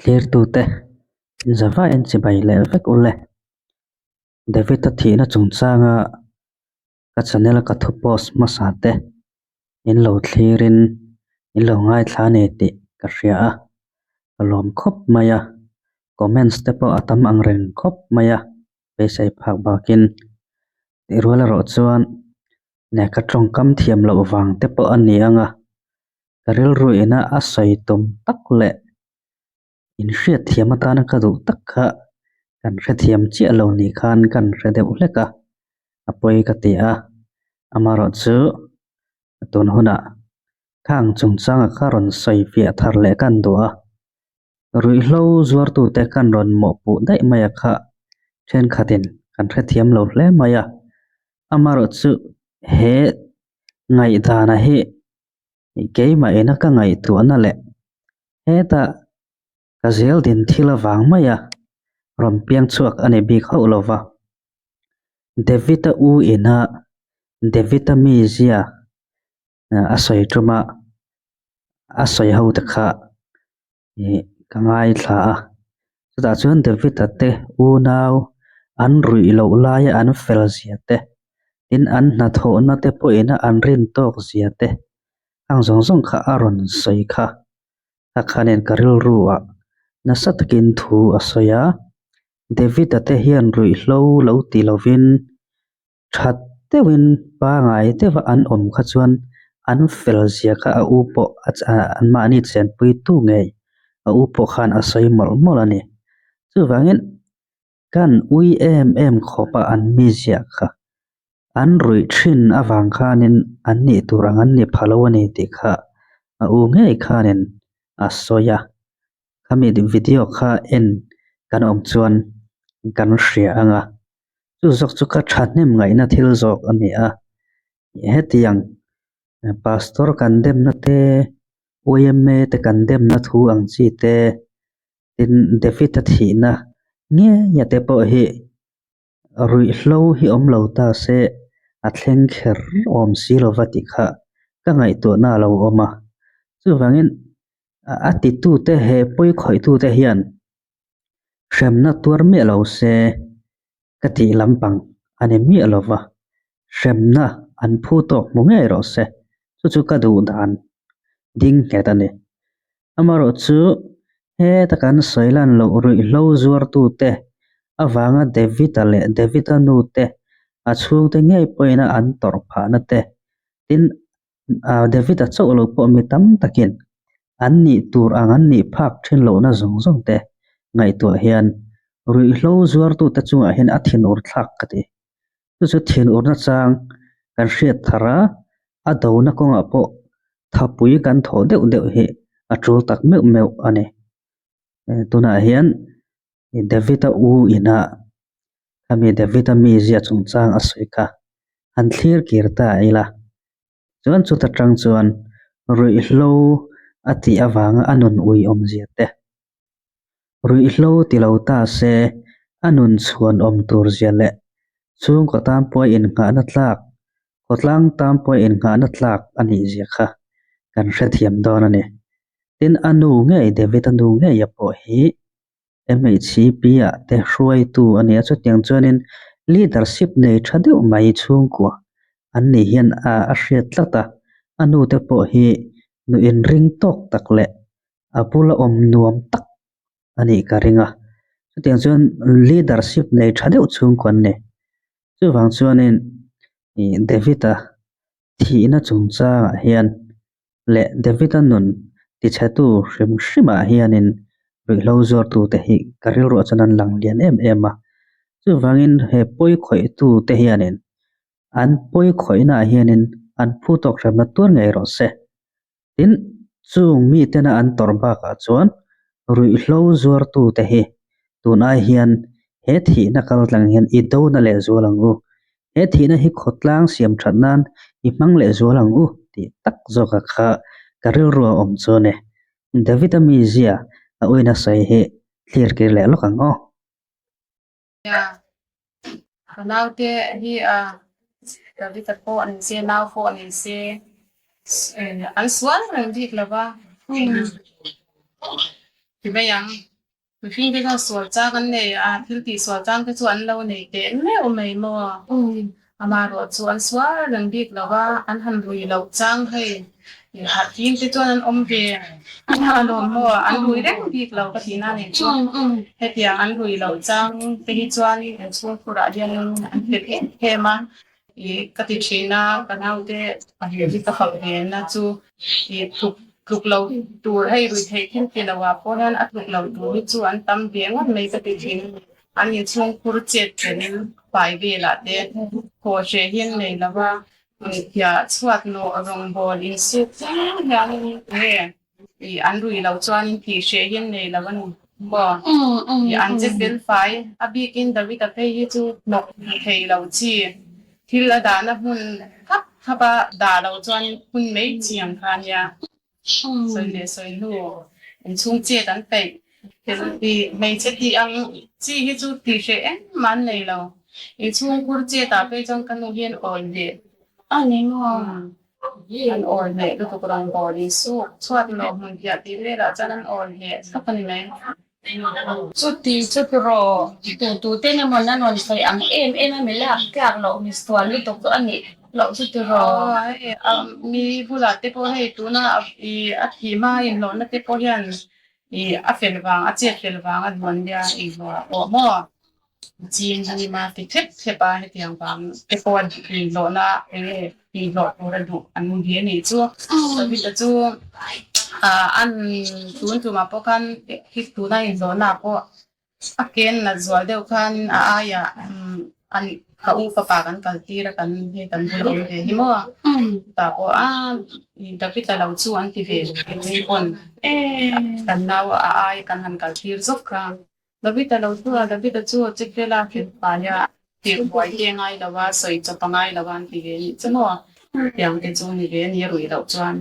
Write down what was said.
Thlirtute zavaiin chibai leh vek ule. David-a thihna chungchanga ka channel a ka thu post hmasa te in lo thlirin in lo ngaithla a ni tih ka hria a, ka lawm khawp mai a, comments te pawh a tam ang reng khawp mai a, beisei phak bakin tih rual erawh chuan lehkha tawngkam thiam loh vang te pawh a ni ang a, ka rilru ina a sawi tum tak leh inhriat thiam atana ka duh tak kha kan hrethiam chiah lo ni khan kan hre deuh hlek a, a pawi ka ti a, amaherawh chu tun hunah khang chungchanga kha rawn sawi fiah thar leh kan duh a, ruihhlo zuartute kan rawn mawhpuh daih mai a kha thenkhatin kan hrethiam lo hle mai a, amaherawh chu he ngaihdana hi Keimah ina ka ngaihtuahna leh hetah ka zel din thil avang maia rawn piang chhuak a ni bik hauh lo va. David-a u ina David-a mizia a sawi tuma a sawi ho te kha ih ka ngaithla a, chutah chuan David-a te unau an ruih loh laia an fel zia te tin an hnathawhna te pawhin an rin tawk zia te ang zawng zawng kha a rawn sawi kha a khanin ka rilru ah nasa takin thu a sawi a, David-a te hian ruihhlo lo ti lovin That deuhin pangai deuha an awm kha chuan an fel zia kha a u pawh anmahni chenpui tu ngei a u pawh khan a sawi mawlh mawlh a ni. Chuvangin kan ui em em khawpa an mizia kha an ruih thin avang khanin an nih tur ang an ni pha lo a ni tih kha a u ngei khanin a sawi a. Khami video kha en kan awm chuan kan hria ang a. Chu zawk chu ka thahnem ngaihna thil zawk a ni a, hetiang pastor kan demna te, yma te kan demna thu ang chi te, tin David-a thihna ngeia te pawh hi ruihhlo hi awm lo ta se a thleng kher awm si lova tih kha ka ngaihtuahna a lo awm a. Chuvangin a titute he pawikhawih-tute hian Hremna tuar miah lo se ka tih lampang a ni miah lo va, hremna an phu tawk hmu ngei rawh se, chu chu ka duh dan ding nghet a ni. Amaherawh chu heta kan sawi lan loh ruihhlo zuartute avanga David-a leh David-a nute a chhungte ngei pawhin an tawrh phahna te, tin David-a chauh lo pawh mi tam takin an nih tur ang an nih phak thin lohna zawng zawng te ngaihtuah hian ruihhlo zuartute chungah hian a thinur thlak ka ti. Chu chu thinurna chang kan hriat thar a, a dona kawngah pawh thapui kan thawh deuh deuh hi a tul tak meuh meuh a ni. Tunah hian David-a u ina khami David-a mizia chungchang a sawi kha han thlir kir ta ila chuan chuta tang chuan ruihhlo a tih avanga a nun ui awmzia te, ruihhlo ti lo ta se a nun chhuan awm tur zia leh chhungkaw tan pawh innghahna tlak, khawtlang tan pawh innghahna tlak a nih zia kha kan hrethiam dawn a ni. Tin, a nu ngei David-a nu ngeia pawh hi MHCP ah te hruaitu a ni a, chutiang chuanin leadership nei tha deuh mai chhungkua an nih hian a hriat tlat a, a nu te pawh hi nu inring tawk tak leh a bula awm nuam tak a nih ka ring a, chutiang chuan leadership nei tha deuh chhungkua an ni. Chuvang chuanin ih David-a thihna chungchangah hian leh David-a nun tichhetu hrim hrimah hianin ruihhlo zuartute hi ka rilruah chuan an lang lian em em a. Chuvangin he pawi khawihtute hianin an pawi khawihnaah hianin an phu tawk hremna tuar ngei rawh se. Tin, chung mitena an tawrh bakah chuan ruihhlo zuartute hi tun ai hian he thihna kaltlang hian i dona leh zual ang u. He thihna hi khawtlang siam that nan i hmang leh zual ang u tih tak zawka kha ka rilru a awm chuan e. David-a mizia a uina sawi hi thlir kir leh lawk ang aw. Nia, ka naute hi a David-a pawh a ni se, nau pawh a ni se, an sual reng bik lo va, ti mai ang. Mihring te chuan sual chang an nei a, thil tih sual chang te chu an lo nei teh meuh mai maw? Amaherawh chu an sual reng bik lo va, an han rui loh chang hei harhfim te chuan an awm ve alawm maw? An rui reng bik lo ka tihna nen chu hetiang an rui loh chang te hi chuan an chhungkhurah hian an fel em em a, Ih ka ti thin a, ka naute pahnih hi ka hauh ve na chu ih tluk tluk lo tur hei rui theih thil ti lo ah pawh hian a tluk lo tur hi chu an tam ve ngawt mai ka ti thin. An inchhungkhur chet chen fai velah te thaw hreh hi an nei lo va, hmunphiah chhuat nawh rawngbawl insuk thleng hian nge Ih an rui lo chuanin tih hreh hi an nei lo a ni maw? Ih an che fel fai a bikin David-a phei hi chu hnawk thei lo chi thil a dahna hmun khap khap a dah lo chuanin phun mai chi ang kha a nia. Sawi leh sawi hnu inchhung chet an peih fel tih hmeichhe tih ang chi hi chu tih hreh engmah an nei lo. Inchhungkhur chetah phei chuan ka nu hian awi leh a ni maw? An awl hneh lutuk rawn bawl in suk chhuat lawh hmun piah tih velah chuan an awl hneh thlap a ni mai. Chuti chu tiraw tu tu ten emaw an rawn sawi ang em em a mi lak tlak loh mi sual lutuk chu a nih loh chu tiraw. Aw hei mi bulah te pawh hei tuna a thih hma inhlawhna te pawh hian ih a fel vang a chet fel vang a duan nia inhlawh ah pawh maw. Chin hi ma ti thlep thlep a, hetiang vang te pawh a inhlawhna eng nge inhlawh tur a duh an ni a nih chu. David-a chu an tun tumah pawh khan hi tuna inhlawhna ah pawh a ken nat zual deuh khan a aiah an ka u fapa kan kal tir a kan hei kan bula awm ve hi maw tah pawh a David-a lo chu an ti ve keini pawn kan nau a ai kan han kal tir zawk kha. David-a lo chu a, David-a chu a che fel a, fel fai a, tirh buai te a ngai lo a, sawi chawp a ngai lo a an ti ve anih chu maw? Tiang te chu ni ve a ni a ruih loh chuan.